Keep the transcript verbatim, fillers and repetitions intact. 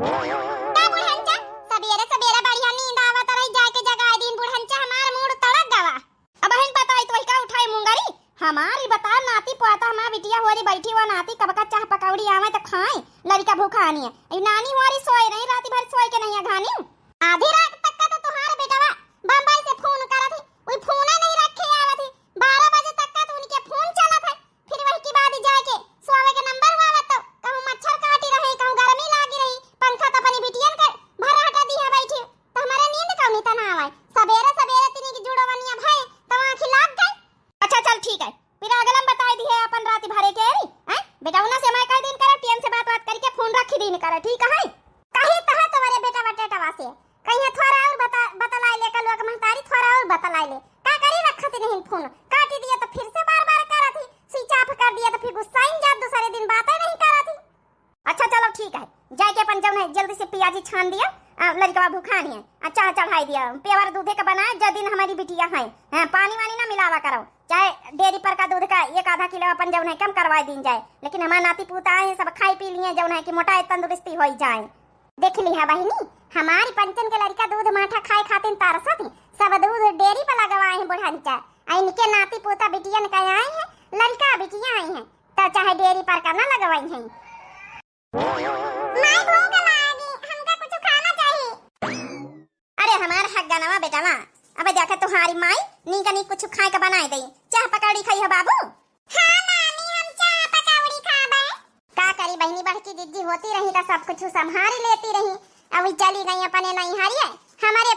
का बुढ़नचा, सबेरे सबेरे बढ़िया नींद आवत रही, जाके जगाए दीन बुढ़नचा, हमार मूड़ तड़क गवा। अब बहिन बताई तो का उठाई मुंगरी, हमारी बता नाती पोता हमार बिटिया होरी बैठी हुआ नाती कब का चाह पकौड़ी आवे तो खाए, लड़का भूखा आनी है। ई नानी होरी सोए रही, रात भर सोए के नहीं है घानी। आधी रात तक का तो तुम्हारे बेटवा बम्बई से फोन करत ही, कोई फोन नहीं रखे आवत ही। बारह बजे तक का तो उनके फोन चलत है, फिर वही के बाद जाके सोवे के नंबर हुआ तो कहूँ मच्छर काटी रहे, कहूँ गर्मी लागी रही, पंखा तो अपनी बिटियन के भरा हटा दिया बैठी, तो हमारे नींद कौनी तना आवे। सबेरे सबेरे तिनी की जुड़वनिया भय तो आँखी लाग गई। अच्छा चल ठीक है, फिर अगलम बताई दी है अपन रात भरे के री, हैं? बेटा उना से मैं कह दिन करे, टीएम से बात बात करके फोन रखी दिन करे, ठीक है? कही तहा तुम्हारे बेटा बटेटवा से, कहीं थोड़ा और बता, बतलाई ले, कलुआ के महतारी थोड़ा और बतलाई ले। का करी, रखत नहीं फोन, काटी दिया तो फिर से बार बार करत ही, स्विच ऑफ कर दिया तो फिर गुस्साइन जात, दूसरे दिन बातें नहीं करत ही। अच्छा चलो ठीक है, जाके अपन जौन है जल्दी से पियाजी छान दिया, आ, लड़कवा भूखान है, आ, चाह चढ़ाई दिया, प्योर दूधे का बनाए, जो दिन हमारी बिटिया है, हाँ, पानी वानी ना मिलावा करो, चाहे डेयरी पर का दूध का एक आधा किलो अपन जौन है कम करवाई दीन जाए, लेकिन हमार नाती पूत आए हैं, सब खाई पी लिए, जौन है कि मोटाए तंदुरुस्ती होई जाए। देख लिहा बहिनी, हमारी पंचन के लड़का दूध माठा खाए खातिर तरसत ही, सब दूध डेयरी पर लगवाए हैं बुढ़नचा, आ इनके नाती पोता बिटियन का आए हैं, लड़का बिटिया आई हैं, तो चाहे डेयरी पर का ना लगवाई हैं। माई भूख लागी, हमका कुछ खाना चाहिए। अरे हमार हक गनवा बेटवा, अब देखे तुम्हारी माई नीक नीक कुछ खाए के बनाए दे, चाह पकौड़ी खाई हो बाबू। हाँ नानी, हम चाह पकौड़ी खाबे। का करी बहिनी, बड़की जिज्जी होती रही तो सब कुछ संभारी लेती रही, अब ई चली गई अपने नैहरिए, हमारे